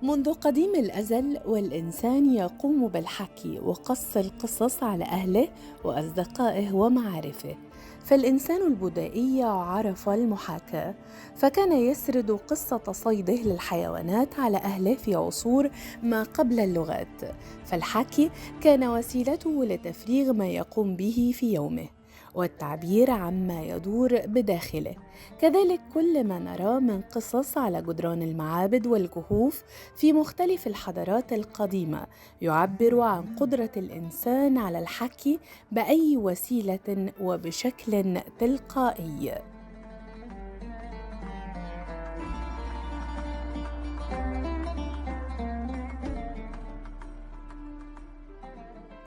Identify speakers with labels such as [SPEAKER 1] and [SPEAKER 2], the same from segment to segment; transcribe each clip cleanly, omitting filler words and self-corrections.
[SPEAKER 1] منذ قديم الأزل والإنسان يقوم بالحكي وقص القصص على أهله وأصدقائه ومعارفه، فالإنسان البدائي عرف المحاكاة، فكان يسرد قصة صيده للحيوانات على أهله في عصور ما قبل اللغات، فالحكي كان وسيلته لتفريغ ما يقوم به في يومه والتعبير عما يدور بداخله. كذلك كل ما نراه من قصص على جدران المعابد والكهوف في مختلف الحضارات القديمة يعبر عن قدرة الإنسان على الحكي بأي وسيلة وبشكل تلقائي.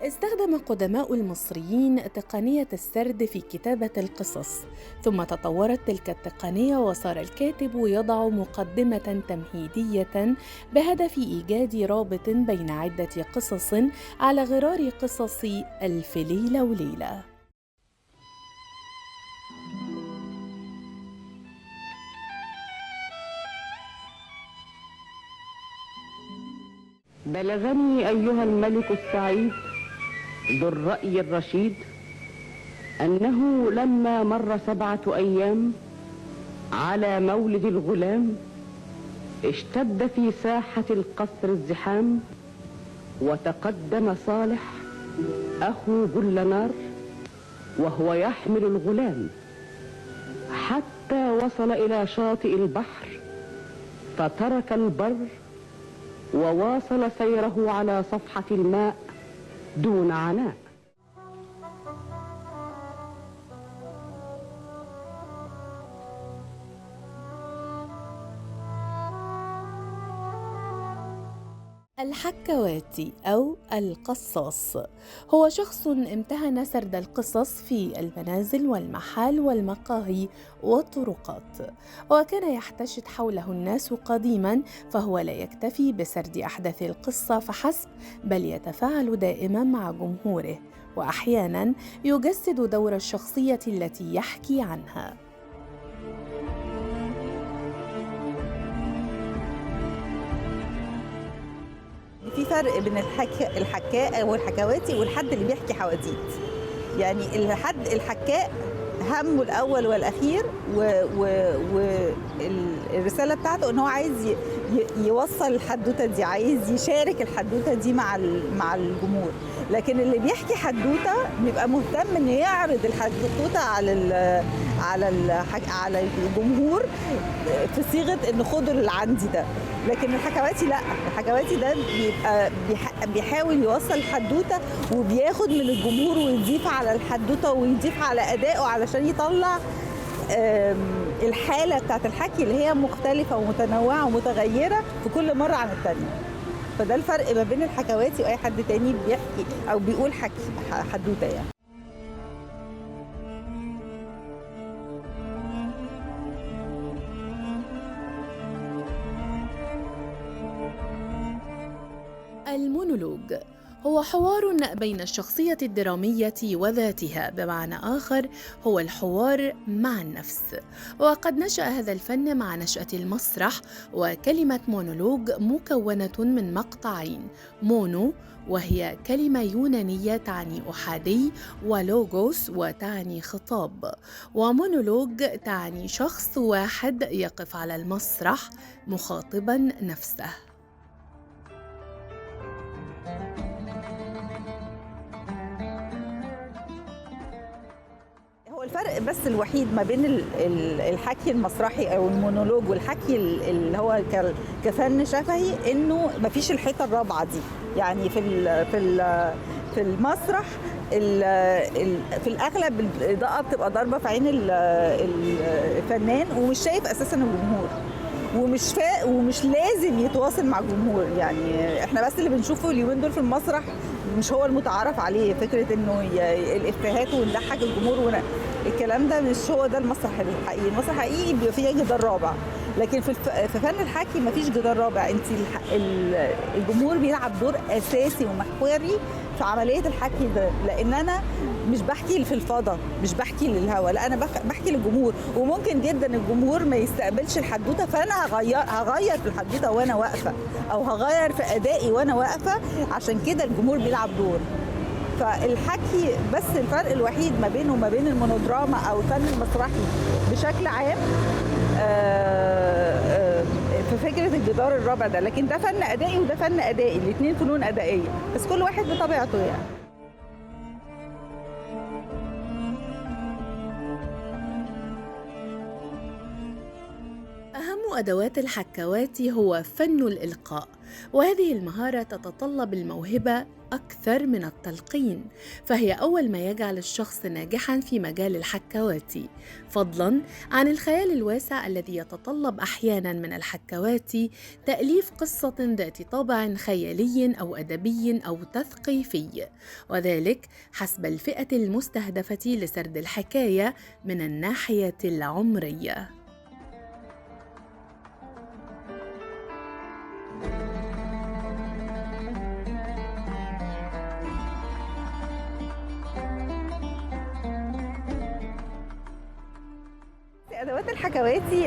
[SPEAKER 1] استخدم قدماء المصريين تقنية السرد في كتابة القصص، ثم تطورت تلك التقنية وصار الكاتب يضع مقدمة تمهيدية بهدف إيجاد رابط بين عدة قصص على غرار قصص ألف ليلة وليلة.
[SPEAKER 2] بلغني أيها الملك السعيد ذو الرأي الرشيد أنه لما مر 7 أيام على مولد الغلام اشتد في ساحة القصر الزحام، وتقدم صالح أخو جلنار وهو يحمل الغلام حتى وصل إلى شاطئ البحر، فترك البر وواصل سيره على صفحة الماء دون عناء.
[SPEAKER 1] الحكواتي أو القصاص هو شخص امتهن سرد القصص في المنازل والمحال والمقاهي والطرقات، وكان يحتشد حوله الناس قديما، فهو لا يكتفي بسرد أحداث القصة فحسب، بل يتفاعل دائما مع جمهوره، وأحيانا يجسد دور الشخصية التي يحكي عنها.
[SPEAKER 3] في فرق بين الحكاء والحكواتي والحد اللي بيحكي حواديت. يعني الحد الحكاء همه الأول والأخير والرسالة بتاعته إن هو عايز يوصل الحدوتة دي، عايز يشارك الحدوتة دي مع الجمهور. لكن اللي بيحكي حدوتة بيبقى مهتم إنه يعرض الحدوتة على الجمهور في صيغة إن خدوا اللي عندي ده. لكن الحكواتي لا، الحكواتي ده بيبقى بيحاول يوصل الحدوتة وبياخد من الجمهور ويضيف على الحدوتة ويضيف على أدائه علشان يطلع الحالة بتاعت الحكي اللي هي مختلفة ومتنوعة ومتغيرة في كل مرة عن التانية. فده الفرق ما بين الحكواتي وأي حد تاني بيحكي أو بيقول حدوتة يعني.
[SPEAKER 1] المونولوج هو حوار بين الشخصية الدرامية وذاتها، بمعنى آخر هو الحوار مع النفس. وقد نشأ هذا الفن مع نشأة المسرح، وكلمة مونولوج مكونة من مقطعين: mono وهي كلمة يونانية تعني أحادي، ولوغوس وتعني خطاب، ومونولوج تعني شخص واحد يقف على المسرح مخاطبا نفسه.
[SPEAKER 3] الفرق بس الوحيد ما بين الحكي المسرحي او المونولوج والحكي اللي هو كفن شفهي انه ما فيش الحيطة الرابعة دي. يعني في ال في ال في المسرح في الاغلب الاضاءة بتبقى ضاربه في عين الفنان ومش شايف اساسا الجمهور، ومش لازم يتواصل مع الجمهور. يعني احنا بس اللي بنشوفه اليومين دول في المسرح مش هو المتعارف عليه، فكرة انه الافيهات ونضحك الجمهور الكلام ده مش هو ده المسرح الحقيقي. المسرح الحقيقي بيبقى فيه جدار رابع، لكن في فن الحكي مفيش جدار رابع. انت الجمهور بيلعب دور اساسي ومحوري في عملية الحكي ده، لان انا مش بحكي في الفضاء، مش بحكي للهوا، لا انا بحكي للجمهور. وممكن جدا الجمهور ما يستقبلش الحدوتة، فانا هغير في الحدوتة وانا واقفة، او هغير في ادائي وانا واقفة. عشان كده الجمهور بيلعب دور. فالحكي بس الفرق الوحيد ما بينه وما بين المونودراما او الفن المسرحي بشكل عام في فكرة الجدار الرابع ده. لكن ده فن ادائي وده فن ادائي، الاثنين فنون ادائيه، بس كل واحد بطبيعته يعني.
[SPEAKER 1] أهم أدوات الحكواتي هو فن الإلقاء، وهذه المهارة تتطلب الموهبة أكثر من التلقين، فهي أول ما يجعل الشخص ناجحاً في مجال الحكواتي، فضلاً عن الخيال الواسع الذي يتطلب أحياناً من الحكواتي تأليف قصة ذات طابع خيالي أو أدبي أو تثقيفي، وذلك حسب الفئة المستهدفة لسرد الحكاية من الناحية العمرية.
[SPEAKER 3] ادوات الحكواتي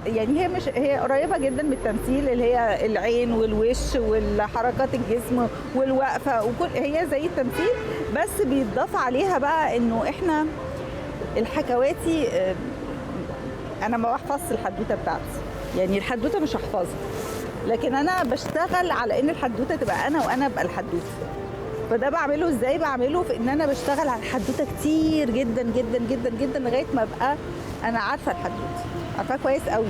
[SPEAKER 3] يعني هي مش هي قريبه جدا من التمثيل، اللي هي العين والوش والحركات الجسم والوقفه وكل، هي زي التمثيل، بس بيتضاف عليها بقى انه احنا الحكواتي انا ما بحفظش الحدوتة بتاعتي، يعني الحدوتة مش هحفظها، لكن انا بشتغل على ان الحدوتة تبقى انا وانا ابقى الحدوتة. فده بعمله ازاي؟ بعمله في ان انا بشتغل على الحدوتة كتير جدا جدا جدا جدا لغاية ما ابقى انا عارفه الحدوتة، عارفاها كويس قوي.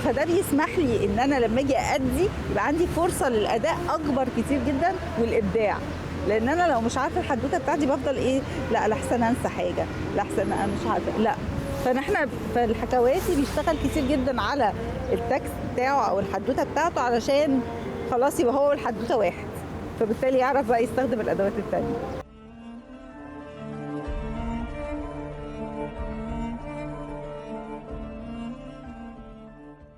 [SPEAKER 3] فده بيسمح لي ان انا لما اجي ادي يبقى عندي فرصة للاداء اكبر كتير جدا والابداع، لان انا لو مش عارفه الحدوتة بتاعتي بفضل ايه، لا لحسن انسى حاجة، لحسن انا مش عارفه، لا. فنحن فالحكواتي بيشتغل كتير جدا على التكست بتاعه او الحدوتة بتاعته علشان خلاص يبقى هو والحدوته واحد، فبالتالي يعرف بقى يستخدم الادوات الثانية.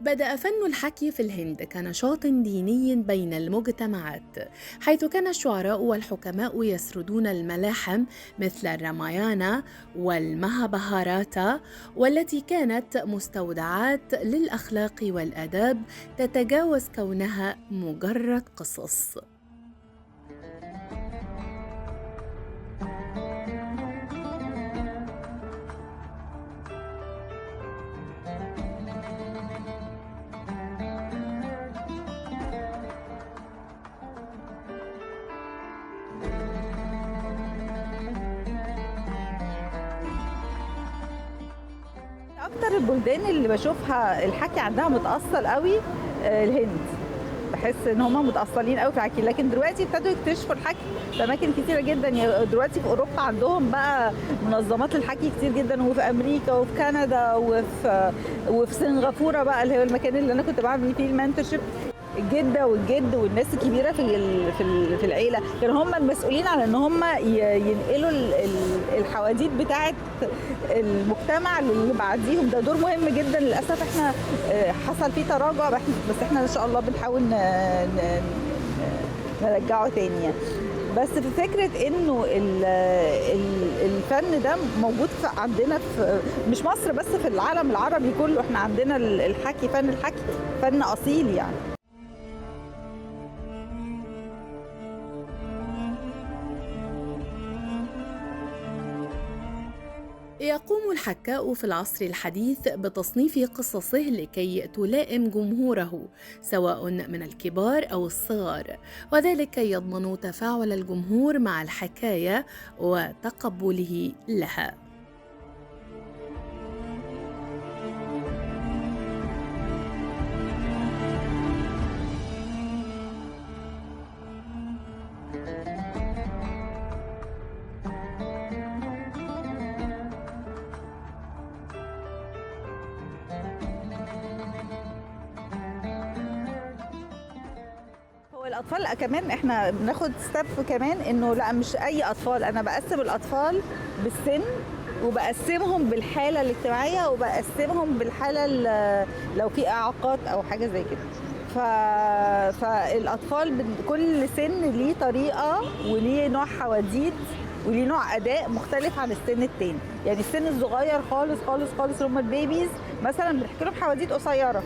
[SPEAKER 1] بدأ فن الحكي في الهند كنشاط ديني بين المجتمعات، حيث كان الشعراء والحكماء يسردون الملاحم مثل الرامايانا والمهابهاراتا، والتي كانت مستودعات للأخلاق والآداب تتجاوز كونها مجرد قصص.
[SPEAKER 3] اكتر البلدان اللي بشوفها الحكي عندها متأصل قوي الهند، بحس ان هم متأصلين قوي في الحكي. لكن دلوقتي ابتدوا يكتشفوا الحكي في اماكن كتيرة جدا. يعني دلوقتي في اوروبا عندهم بقى منظمات للحكي كتير جدا، وفي امريكا وفي كندا وفي سنغافورة بقى اللي هو المكان اللي انا كنت بعمل فيه ال mentorship. الجدة والجد والناس الكبيرة في العيلة كانوا هم المسؤولين على ان هم ينقلوا الحواديت بتاعه المجتمع للي بعديهم. ده دور مهم جدا. للاسف احنا حصل فيه تراجع، بس احنا ان شاء الله بنحاول نرجعه تاني يعني. بس في فكرة انه الفن ده موجود عندنا في مش مصر بس، في العالم العربي كله. احنا عندنا الحكي، فن الحكي فن اصيل يعني.
[SPEAKER 1] يقوم الحكاء في العصر الحديث بتصنيف قصصه لكي تلائم جمهوره، سواء من الكبار أو الصغار، وذلك يضمن تفاعل الجمهور مع الحكاية وتقبله لها.
[SPEAKER 3] الاطفال كمان احنا بناخد step كمان، انه لا مش اي اطفال، انا بقسم الاطفال بالسن. وبقسمهم بالحالة الاجتماعية، وبقسمهم بالحالة لو في اعاقات او حاجة زي كده. فالاطفال كل سن ليه طريقه وليه نوع حواديت وليه نوع اداء مختلف عن السن التاني. يعني السن الصغير خالص خالص خالص اللي هم ال babies مثلا بنحكي لهم حواديت قصيرة.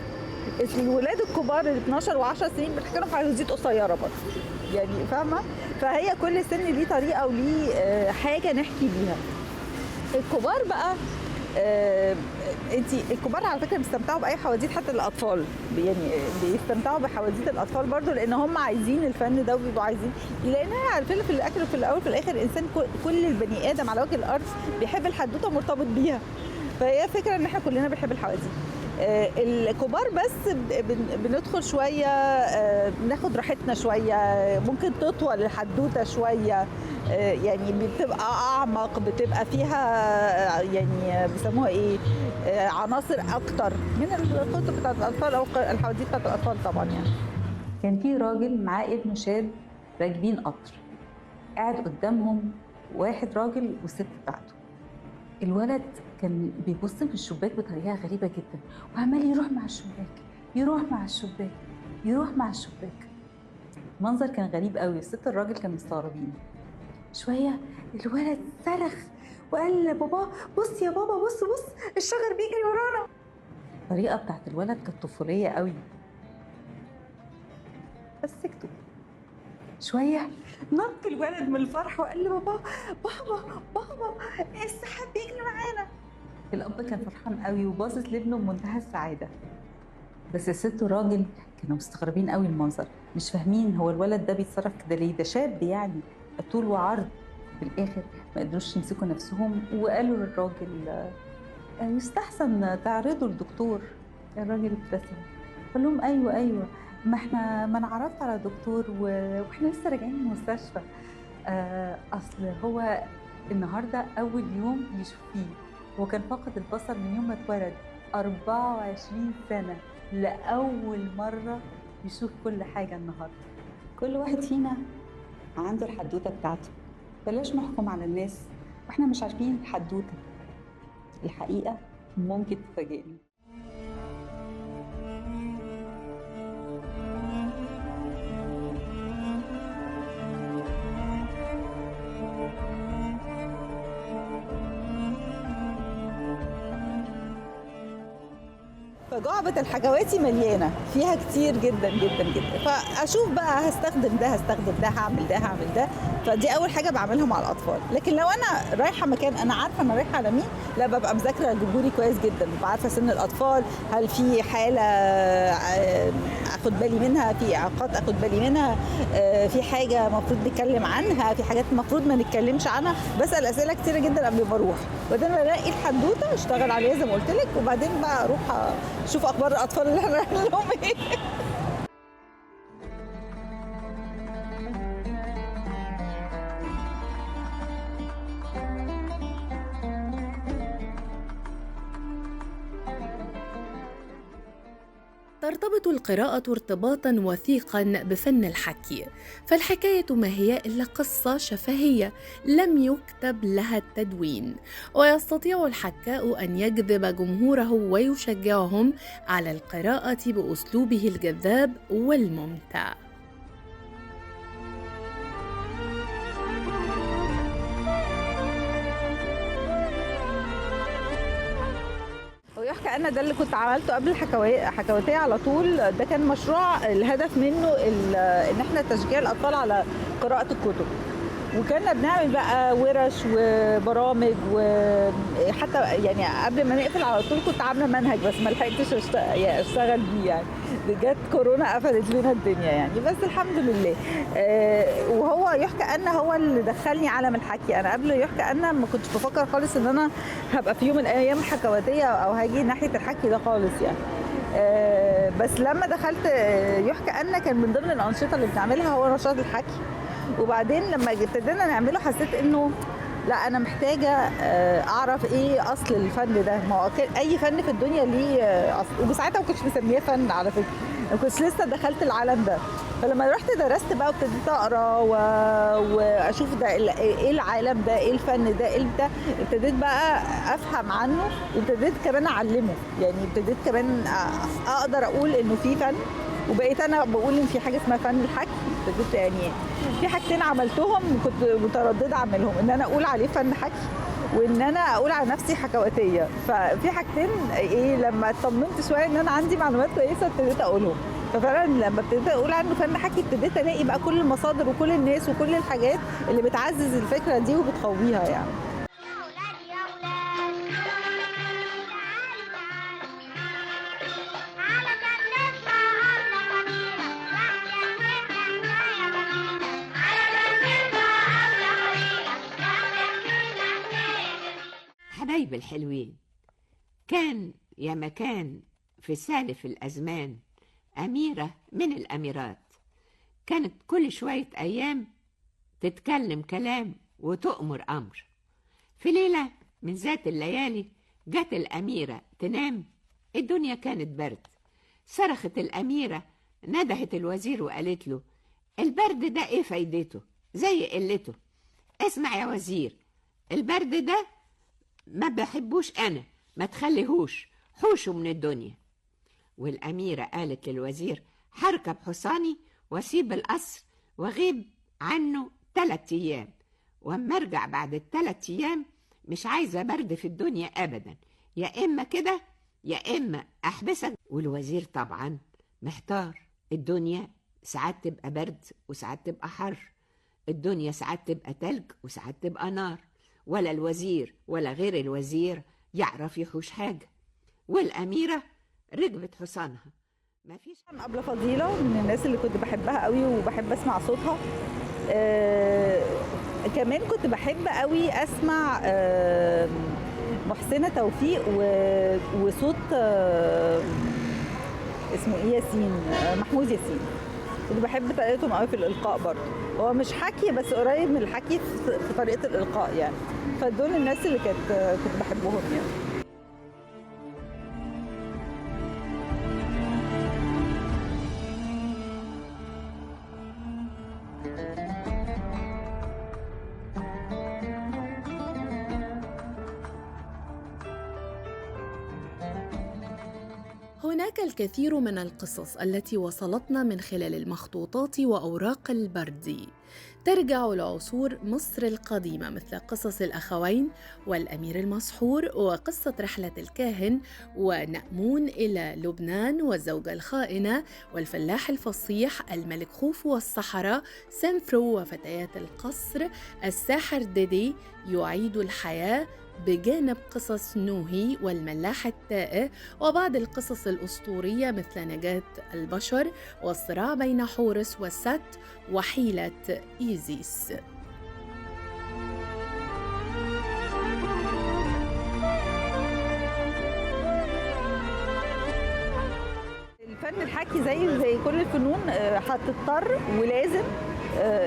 [SPEAKER 3] الولاد الكبار اللي 12 و10 سنين بنحكي لهم حواديت قصيرة برضه، يعني فاهمه؟ فهي كل سن ليه طريقه وليه حاجة نحكي بيها. الكبار بقى انت الكبار على فكرة بيستمتعوا باي حواديت، حتى الاطفال يعني بيستمتعوا بحواديت الاطفال برضو، لان هم عايزين الفن ده وبيبقوا عايزين، لان عارفين في الاكل وفي الاول وفي الاخر الانسان كل البني ادم على وجه الارض بيحب الحدوتة ومرتبط بيها. فهي فكرة ان احنا كلنا بنحب الحواديت. الكبار بس بندخل شوية، بناخد راحتنا شوية، ممكن تطول الحدوتة شوية، يعني بتبقى اعمق، بتبقى فيها يعني بيسموها ايه، عناصر اكتر من الكتب بتاعت الاطفال او الحواديت بتاعت الاطفال طبعا. يعني
[SPEAKER 4] كان في راجل معاه ابنه شاب راكبين قطر، قاعد قدامهم واحد راجل والست بتاعته. الولد كان بيبص في الشباك بطريقة غريبة جدا، وعمال يروح مع الشباك، يروح مع الشباك، يروح مع الشباك. المنظر كان غريب قوي، الست الراجل كانوا مستغربين. شوية الولد صرخ وقال لبابا بص يا بابا، بص بص الشجر بيجري ورانا. الطريقة بتاعت الولد كانت طفوليه قوي، بس سكتوا. شوية نط الولد من الفرح وقال لبابا بابا بابا السحاب بيجري معانا. الاب كان فرحان قوي وباصص لابنه بمنتهى السعادة، بس الست والراجل كانوا مستغربين قوي المنظر، مش فاهمين هو الولد ده بيتصرف كده ليه، ده شاب يعني طول وعرض. في الاخر ما قدروش يمسكوا نفسهم وقالوا للراجل يستحسن تعرضه للدكتور. الراجل ابتسم قال لهم ايوه ايوه، ما احنا ما انا عرضت على دكتور واحنا لسه راجعين من المستشفى، اصل هو النهارده اول يوم يشوف فيه، هو كان فاقد البصر من يوم ما اتولد 24 سنة، لاول مرة يشوف كل حاجة النهارده. كل واحد فينا عنده الحدوتة بتاعته، بلاش نحكم على الناس واحنا مش عارفين الحدوتة. الحقيقة ممكن تفاجئنا.
[SPEAKER 3] فجعبة الحكواتي مليانة فيها كتير جدا جدا جدا، فأشوف بقى هستخدم ده هستخدم ده، هعمل ده هعمل ده. فدي أول حاجة بعملها مع الأطفال. لكن لو أنا رايحة مكان أنا عارفة أنا رايحة على مين، لا ببقى مذاكرة جمهوري كويس جدا، ببقى عارفة سن الأطفال، هل في حالة أخد بالي منها، في إعاقات أخد بالي منها، في حاجة المفروض نتكلم عنها، في حاجات المفروض ما نتكلمش عنها. بسأل أسئلة كتيرة جدا قبل ما أروح، وبعدين بلاقي الحدوتة أشتغل عليها زي ما قلت لك، وبعدين بقى أروح شوف اخبار الاطفال اللي احنا رايحين لهم ايه.
[SPEAKER 1] ترتبط القراءة ارتباطاً وثيقاً بفن الحكي، فالحكاية ما هي إلا قصة شفهية لم يكتب لها التدوين، ويستطيع الحكاء أن يجذب جمهوره ويشجعهم على القراءة بأسلوبه الجذاب والممتع.
[SPEAKER 3] ويحكى أن ده اللي كنت عملته قبل الحكواتية على طول، ده كان مشروع الهدف منه ان احنا تشجيع الاطفال على قراءة الكتب، وكنا بنعمل بقى ورش وبرامج، وحتى يعني قبل ما نقفل على طول كنت عامله منهج بس ما لحقتش اشتغل بيه، يعني جت كورونا قفلت لنا الدنيا يعني، بس الحمد لله. وهو يحكى ان هو اللي دخلني عالم الحكي. انا قبل يحكى ان ما كنتش بفكر خالص ان انا هبقى في يوم من الايام حكواتيه او هاجي ناحية الحكي ده خالص يعني. بس لما دخلت يحكى ان كان من ضمن الانشطة اللي بنعملها هو نشاط الحكي، وبعدين لما ابتدينا نعمله حسيت انه لا انا محتاجه اعرف ايه اصل الفن ده. ما هو اي فن في الدنيا ليه اصل، وساعتها ما كنتش مسميه فن على فكرة، ما كنتش لسه دخلت العالم ده. فلما رحت درست بقى وابتديت اقرا واشوف ده ايه العالم ده، ايه الفن ده، ايه ده، ابتديت بقى افهم عنه، وابتديت كمان اعلمه. يعني ابتديت كمان اقدر اقول انه في فن، وبقيت انا بقول ان في حاجة اسمها فن الحكي. ابتديت يعني في حاجتين عملتهم كنت مترددة اعملهم، ان انا اقول عليه فن حكي، وان انا اقول على نفسي حكواتيه. ففي حاجتين ايه لما اطمنت شوية ان انا عندي معلومات كويسة ابتديت اقولهم. ففعلا لما ابتديت اقول عنه فن حكي ابتديت الاقي بقى كل المصادر وكل الناس وكل الحاجات اللي بتعزز الفكرة دي وبتقويها يعني.
[SPEAKER 5] حبايب الحلوين، كان يا مكان في سالف الأزمان أميرة من الأميرات، كانت كل شوية أيام تتكلم كلام وتؤمر أمر. في ليلة من ذات الليالي جت الأميرة تنام، الدنيا كانت برد. صرخت الأميرة، ندهت الوزير وقالت له: البرد ده إيه فايدته؟ زي قلته. اسمع يا وزير، البرد ده ما بحبوش أنا، ما تخليهوش، حوشه من الدنيا. والأميرة قالت للوزير: هركب حصاني واسيب القصر واغيب عنه 3 أيام، واما ارجع بعد 3 أيام مش عايزة برد في الدنيا أبدا، يا إما كده يا إما أحبسك. والوزير طبعا محتار، الدنيا ساعات تبقى برد وساعات تبقى حر، الدنيا ساعات تبقى تلج وساعات تبقى نار، ولا الوزير ولا غير الوزير يعرف يحوش حاجة. والأميرة ركبت حصانها. ما فيش.
[SPEAKER 3] أبلة فضيلة من الناس اللي كنت بحبها قوي وبحب أسمع صوتها. كمان كنت بحب قوي أسمع محسنة توفيق وصوت اسمه إيه، ياسين، محمود ياسين. كنت بحب طريقتهم قوي في الإلقاء برضه، هو مش حكي بس قريب من الحكي في طريقة الإلقاء يعني. فدول الناس اللي كنت بحبهم يعني.
[SPEAKER 1] هناك الكثير من القصص التي وصلتنا من خلال المخطوطات وأوراق البردي، ترجع لعصور مصر القديمة، مثل قصص الأخوين والأمير المسحور، وقصة رحلة الكاهن ونأمون إلى لبنان، والزوجة الخائنة، والفلاح الفصيح، الملك خوفو والصحراء، سنفرو وفتيات القصر، الساحر ديدي يعيد الحياة، بجانب قصص نوهي والملاح التائه، وبعض القصص الأسطورية مثل نجاة البشر والصراع بين حورس وست وحيلة إيزيس.
[SPEAKER 3] الفن الحكي زي كل الفنون هتضطر ولازم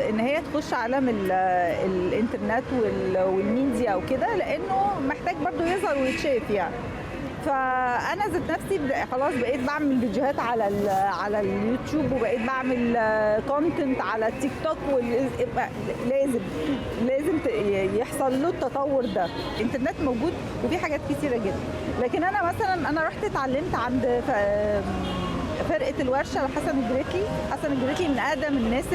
[SPEAKER 3] ان هي تخش عالم الانترنت والميديا وكده، لانه محتاج برضو يظهر ويتشاف يعني. فانا ذات نفسي خلاص بقيت بعمل فيديوهات على اليوتيوب، وبقيت بعمل content على التيك توك، لازم يحصل له التطور ده. الانترنت موجود وفي حاجات كتيرة جدا، لكن انا مثلا انا رحت اتعلمت عند فرقة الورشة لحسن الجريتلي. حسن الجريتلي من أقدم الناس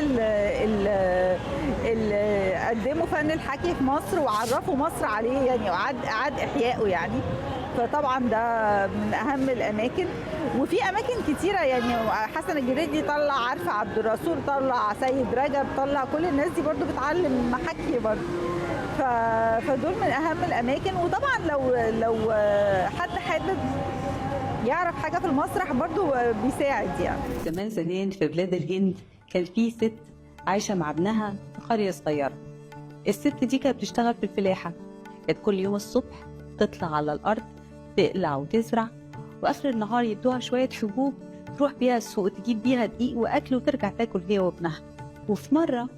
[SPEAKER 3] اللي قدموا فن الحكي في مصر وعرفوا مصر عليه يعني، وعاد إحيائه يعني. فطبعا ده من أهم الأماكن، وفي أماكن كتيرة يعني. حسن الجريتلي طلع عارفة عبد الرسول، طلع سيد رجب، طلع كل الناس دي برضو بتعلم حكي برضو. فدول من أهم الأماكن. وطبعا لو حد حابب يعرف حاجة في المسرح برضو بيساعد يعني.
[SPEAKER 4] زمان زمان في بلاد الهند كان في ست عايشة مع ابنها في قرية صغيرة. الست دي كانت بتشتغل في الفلاحة، كانت كل يوم الصبح تطلع على الأرض تقلع وتزرع، وآخر النهار يدوها شوية حبوب تروح بيها السوق تجيب بيها دقيق وأكل وترجع تاكل هي وابنها. وفي مرة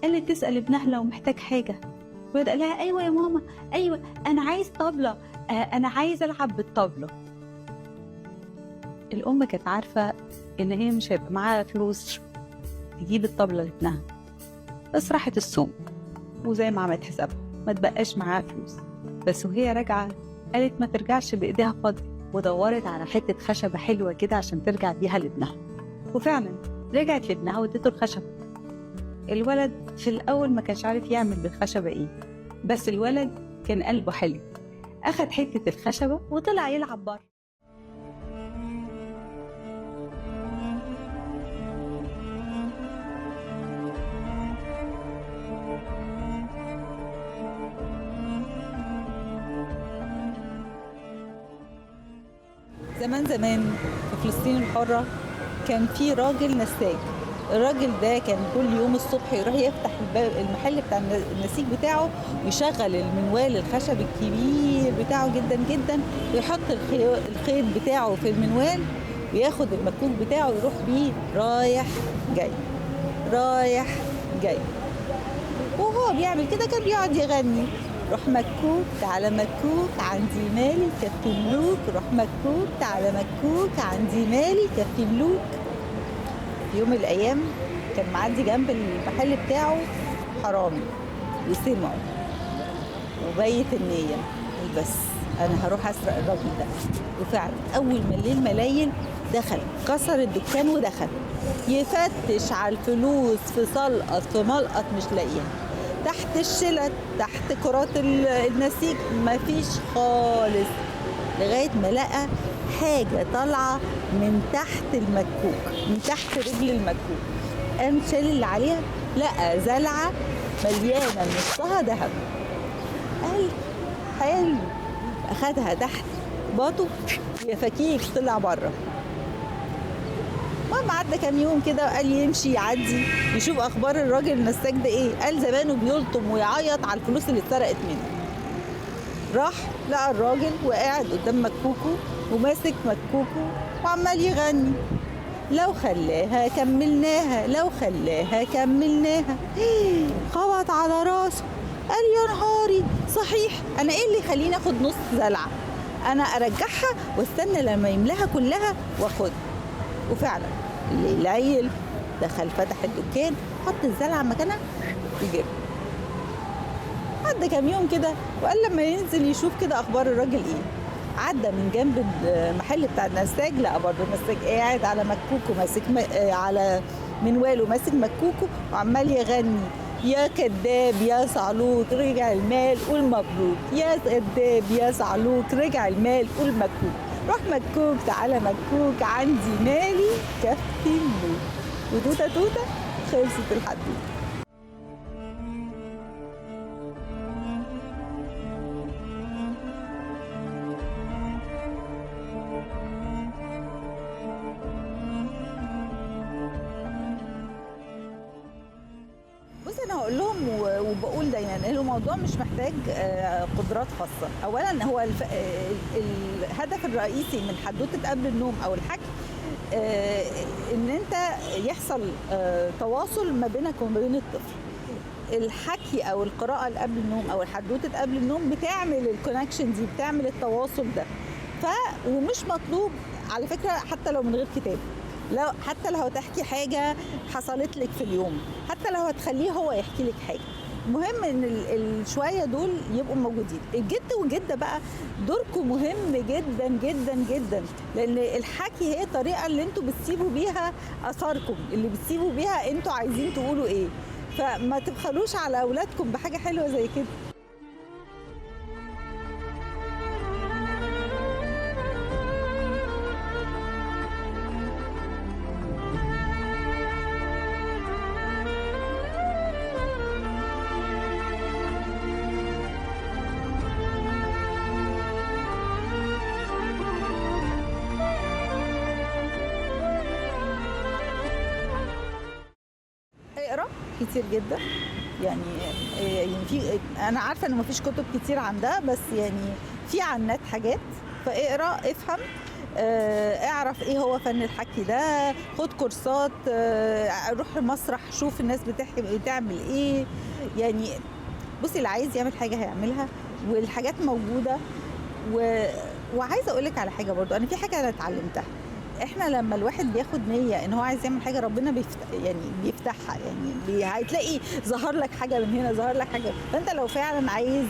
[SPEAKER 4] قالت تسأل ابنها لو محتاج حاجة، وقال لها أيوة يا ماما، أيوة أنا عايز طبلة، أنا عايز ألعب بالطبلة. الأم كانت عارفة إن هي مش هيبقى معاها فلوس تجيب الطبلة لابنها، بس راحت السوق وزي ما عملت حسابها ما تبقاش معاها فلوس. بس وهي راجعة قالت ما ترجعش بإيديها فاضية، ودورت على حتة خشبة حلوة كده عشان ترجع بيها لابنها. وفعلا رجعت لابنها واديته الخشبة. الولد في الأول ما كانش عارف يعمل بالخشبة إيه، بس الولد كان قلبه حلو، أخد حتة الخشبة وطلع يلعب بره.
[SPEAKER 3] زمان زمان في فلسطين الحرة كان في راجل نساج. الراجل ده كان كل يوم الصبح يروح يفتح المحل بتاع النسيج بتاعه، ويشغل المنوال الخشب الكبير بتاعه جدا جدا، ويحط الخيط بتاعه في المنوال، وياخد المكوك بتاعه ويروح بيه رايح جاي رايح جاي. وهو بيعمل كده كان بيقعد يغني: روح مكوك تعالى مكوك عندي مالي كفي ملوك، روح مكوك تعالى مكوك عندي مالي كفي ملوك. في يوم من الأيام كان معدي جنب المحل بتاعه حرامي، وسمعه وبيت النية، بس أنا هروح أسرق الراجل ده. وفعلا أول ما الليل ملايل دخل كسر الدكان ودخل يفتش على الفلوس في سلقط في ملقط مش لاقيها، تحت الشلت تحت كرات النسيج مفيش خالص، لغاية ما لقى حاجة طالعة من تحت المكوك، من تحت رجل المكوك. قام شال اللي عليها، لقى زلعة مليانة نصها ذهب. قال حلو، أخدها تحت باطه يا فكيك طلع بره. المهم عدى كام يوم كده وقال يمشي يعدي يشوف اخبار الراجل النساج ده ايه. قال زمانه بيلطم ويعيط على الفلوس اللي اتسرقت منه. راح لقى الراجل وقاعد قدام مكوكه وماسك مكوكه وعمال يغني: لو خلاها كملناها، لو خلاها كملناها. خبط على راسه، قال يا نهاري صحيح، انا ايه اللي يخليني اخد نص زلعه؟ انا ارجعها واستنى لما يملاها كلها واخدها. وفعلا العيل دخل فتح الدكان، حط الزلعه مكانها وجري. عدى كام يوم كده وقال لما ينزل يشوف كده اخبار الراجل ايه. عدى من جنب المحل بتاع النساج، لقى برضه النساج قاعد على مكوكه ماسك على منواله ماسك مكوكه وعمال يغني: يا كذاب يا صعلوك رجع المال قول مبروك، يا كذاب يا صعلوك رجع المال قول مكوك، روح مكوك تعالى مكوك عندي مالي كفي ملوك. وتوته توته خلصت الحدوته. بص انا هقول لهم وبقول دايما ان الموضوع مش محتاج قدرات خاصة. اولا هو الهدف الرئيسي من حدوتة قبل النوم او الحكي ان انت يحصل تواصل ما بينك وما بين الطفل. الحكي او القراءة اللي قبل النوم او الحدوتة قبل النوم بتعمل ال connection دي، بتعمل التواصل ده. ومش مطلوب على فكرة حتى لو من غير كتاب، لو حتى لو هتحكي حاجة حصلت لك في اليوم، حتى لو هتخليه هو يحكي لك حاجة، المهم ان الشويه دول يبقوا موجودين. الجد والجدة بقى دوركم مهم جدا جدا جدا، لان الحكي هي الطريقة اللي انتوا بتسيبوا بيها اثاركم، اللي بتسيبوا بيها انتوا عايزين تقولوا ايه، فما تبخلوش على اولادكم بحاجة حلوة زي كده. كتير جدا يعني في، انا عارفه ان مفيش كتب كتير عن ده، بس يعني في على النت حاجات، فاقرا افهم، اعرف ايه هو فن الحكي ده، خد كورسات، روح المسرح شوف الناس بتحكي بتعمل ايه. يعني بصي اللي عايز يعمل حاجة هيعملها، والحاجات موجودة. وعايزه اقول لك على حاجة برضو، انا في حاجة انا اتعلمتها، احنا لما الواحد بياخد نيه ان هو عايز يعمل حاجة ربنا يعني بيفتحها، يعني هتلاقي ظهر لك حاجة من هنا، ظهر لك حاجة. فانت لو فعلا عايز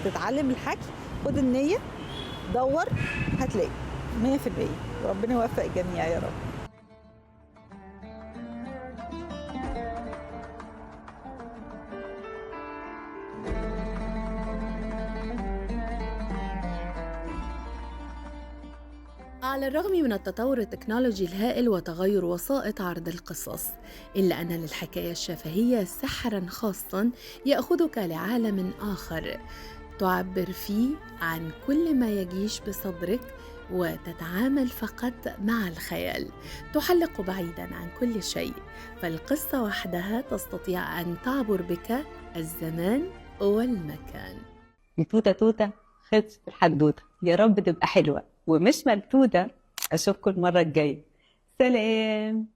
[SPEAKER 3] تتعلم الحكي خد النية، دور، هتلاقي 100%. وربنا يوفق الجميع يا رب.
[SPEAKER 1] على الرغم من التطور التكنولوجي الهائل وتغير وسائط عرض القصص، إلا أن للحكاية الشفهية سحراً خاصاً يأخذك لعالم آخر تعبر فيه عن كل ما يجيش بصدرك، وتتعامل فقط مع الخيال، تحلق بعيداً عن كل شيء. فالقصة وحدها تستطيع أن تعبر بك الزمان والمكان.
[SPEAKER 4] توتة توتة خلصت الحدوتة، يا رب تبقى حلوة ومش ملتوتة. أشوفكم المرة الجاية، سلام.